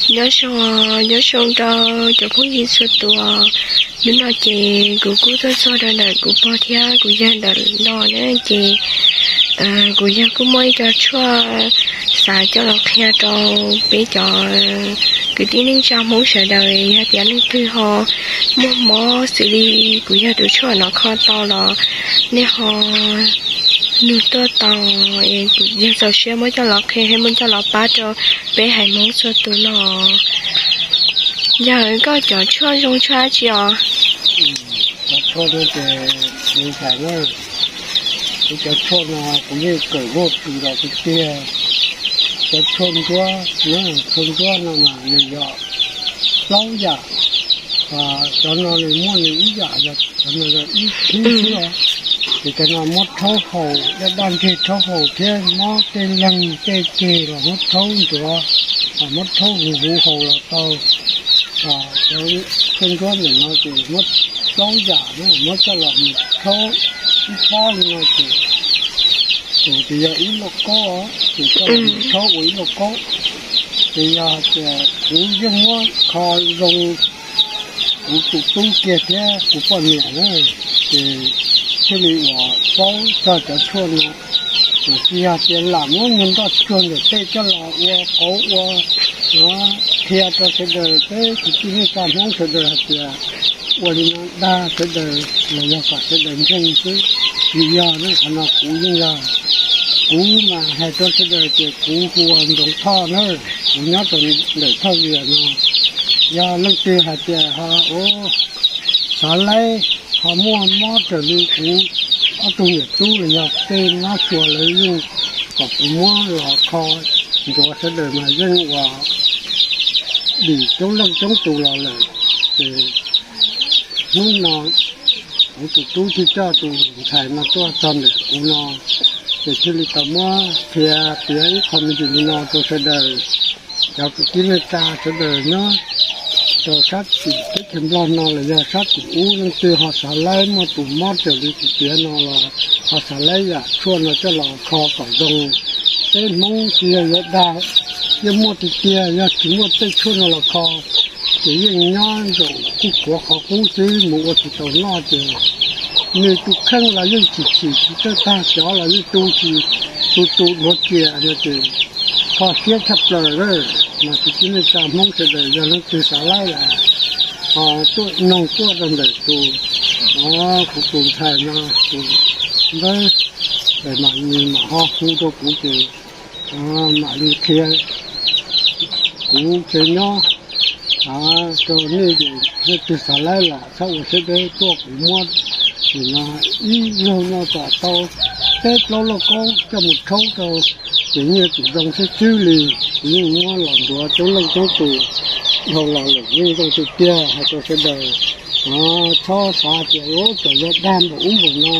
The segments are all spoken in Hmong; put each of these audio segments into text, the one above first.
Nyob zoo, nyob zoo rau cov phooj ywg txhua tus. Hnub no ces kuv kuj tuaj txog rau ntawm kuv pog thiab kuv yawg ntawm no na ces kuv yawg kuj muaj ib co tshuaj xav coj los qhia rau peb cov kwv tij neej tsa Hmoob sawv daws, yog tias leej twg ho muaj mob xws li kuv yawg tus tshuaj no kho tau los nej ho nug tuaj tau, es kuv yawg txaus siab muab coj los qhia thiab muab coj los pab rau peb haiv Hmoob txhua tus no. Yawg, koj cov tshuaj zoo tshuaj dab tsi os? Cov tshuaj no ces, ntshai na, ib cov tshuaj no kuv yeej kawm muaj pw los tiag tiag. Cov tshuaj ntsuab, tshuaj ntsuab no mas nws yog plaub yam, cov no nws muaj nws ib yam, yog cov no yog ib thib xwb os. Ces cov no muab rhaub haus, daj daj ntseg rhaub haus thiab mob tej leeg tej ceg los muab rhaub ntsuav, muab rhaub huv huv haus los tau. Cov tshuaj ntsuab ntawm no ces muab plaub yam na, muab coj los mus rhaub ib pob li no ces, ces yog ib lauj kaub, ces coj los mus rhaub ua ib lauj kaub. Ces yog tias kuv yeej muab kho zoo kuv tus tub kiag thiab kuv poj niam na, ces thiaj li uas paub txog cov tshuaj no. Mas tsis yog tias lam muab nyuag nroj tsuag ntawm tej coj los ua qauv ua qhia rau sawv daws, peb kwv tij neej tsa Hmoob sawv daws hais tias ua li no dag sawv daws los yog kom sawv daws ntseeg xwb. Tsis yog na, qhov no kuv yeej yog, kuv mas hais rau sawv daws tias kuv hu ua Ntxoov Thoj na, kuv nyob rau ntawm Thoj Vias no. Yog leej twg hais tias ho ua xav laib, ho muaj mob raws li kuv ob tug niam tub los yog tej mab sua lawv yeej kom kuv muab los kho ntxuav sawv daws mas yeej ua dim coob leej coob tus los lawm. Ces hnub no kuv tus tub thiaj coj tus ntxhais no tuaj txog ntawm kuv no, ces thiaj li tau muab qhia piav ib qho me ntsis li no rau sawv daws, cov kwv tij neej tsa sawv daws nyob rau sab tim teb chaws Nplog no los yog sab tim ub, leej twg ho xav laib muaj tus mob raws li kuv piav no los ho xav laib yam tshuaj no coj los kho kom zoo. Peb Hmoob tsis yog yuav dag, yeej muaj tiag tiag, yog tsis muaj tej tshuaj no los kho ces yeej nyob zaum kuj khuav qhov qub xwb, mus ua tsis tau noj ces nws tus kheej los yeej tsis chim tsis txawj tag, cov los yeej tu tsis, tu tu dhuav cia no ces kho siab tshaj plaws lawm. Mas kwv tij neej tsa Hmoob sawv daws yog leej twg xav laib los ho tuaj noog tuaj rau ntawm tus, kuv tus ntxhais no, tus npawb, mam li mam ho hu rau kuv ces mam li qhia. Kuv ces nyob rau nej ces leej twg xav laib los txhob ua siab deb tuaj, kuv muab nim no ib zaug no kom tau peb plaub lauj kaub coj mus rhaub rau ces yeej tsum zoo xwb xwb li. Kuv yeej muab los ntxuav coob leej coob tus dhau los lawm, yeej zoo tiag tiag hais rau sawv daws txhob xav tias ua cas yuav dag npaum ub npaum no.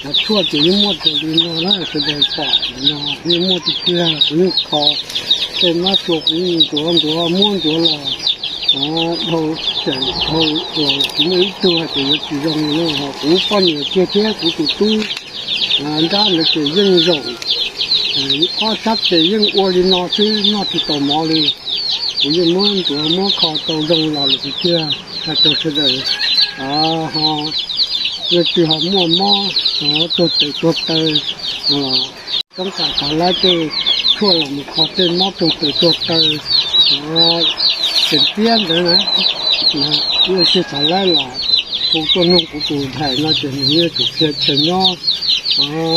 Cov tshuaj ces yeej muaj raws li no na, sawv daws pom no yeej muaj tiag tiag. Kuv yeej kho tej mab sua kuv yeej ntxuav ntxuav muab ntxuav los dhau ces dhau los tsis muaj ib tug hais tias yuav tsis zoo li no. Ho kuv poj niam kiag thiab kuv tus tub nrab ntawd ces yeej zaum ob sab tes yeej ua li no xwb, noj tsis tau mov li. Kuv yeej muab ntxuav muab kho tau zoo los lawm tiag tiag, hais rau sawv daws ho leej twg ho muaj mob tuag tes tuag taw, txhob kam xav laib tej tshuaj los mus kho tej mob tuag tes tuag taw tseem tiab ntawd na. Leej twg xav laib los hu tuaj nug kuv tus ntxhais no ces nws yeej tsum qhia chaw nyob,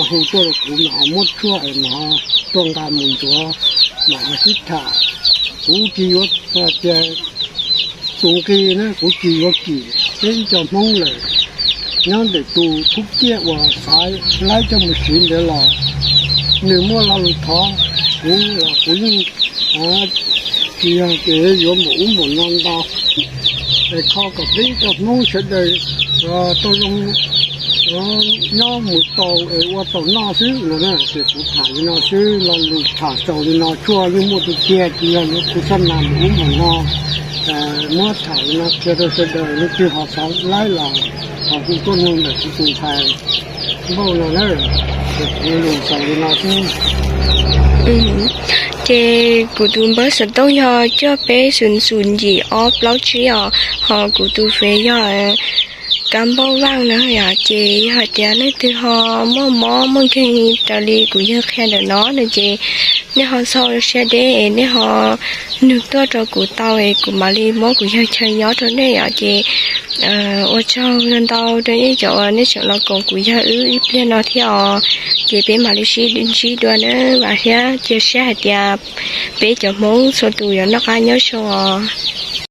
hu tuaj rau kuv mam ho muab tshuaj es mam ho tuaj nqa mus ntxuav, mam ho sib tham. Kuv tsis yuav tias tus nqi na, kuv tsis yuav kim peb ib co Hmoob lawm. Nyob ntawm tus khub ciaj uas xav laib coj mus siv ntawd los nws muaj lo lus thov kuv los kuv yeej tsis yog tias yuav npaum ub npaum no ntau, es kho kom peb ib co Hmoob sawv daws tau zoo nyob mus tau es ua tau noj xwb no na. Ces kuv tham li no xwb, lo lus tham xaus li no, tshuaj yeej muaj tiag tiag, tsis yog yuav kuv xab nas npaum ub npaum no. Muab tham li no qhia rau sawv daws, leej twg ho xav laib los ho hu tuaj nug ntawm kuv tus ntxhais npauj no na. Ces kuv lus xaus li no xwb. Ces kuv tus npawb xov tooj yog cuaj peb xum xum yim ob plaub tsib os, ho kuv tus fev yog Kab Npauj Vaj no yom. Ces yog hais tias leej twg ho muaj mob muaj nkeeg raws li kuv yawg qhia ntawm no no ces nej ho txhob ua siab deb es nej ho nug tuaj rau kuv tau es kuv mam li muab kuv yawg chaw nyob rau nej yom. Ces ua tsaug ntau rau nej cov uas nej tseem los koom kuv yawg wb ib pliag no thiab os. Ces peb mam li sib ntsib dua na, vam thiab cia siab hais tias peb cov Hmoob txhua tus yuav noj qab nyob zoo os.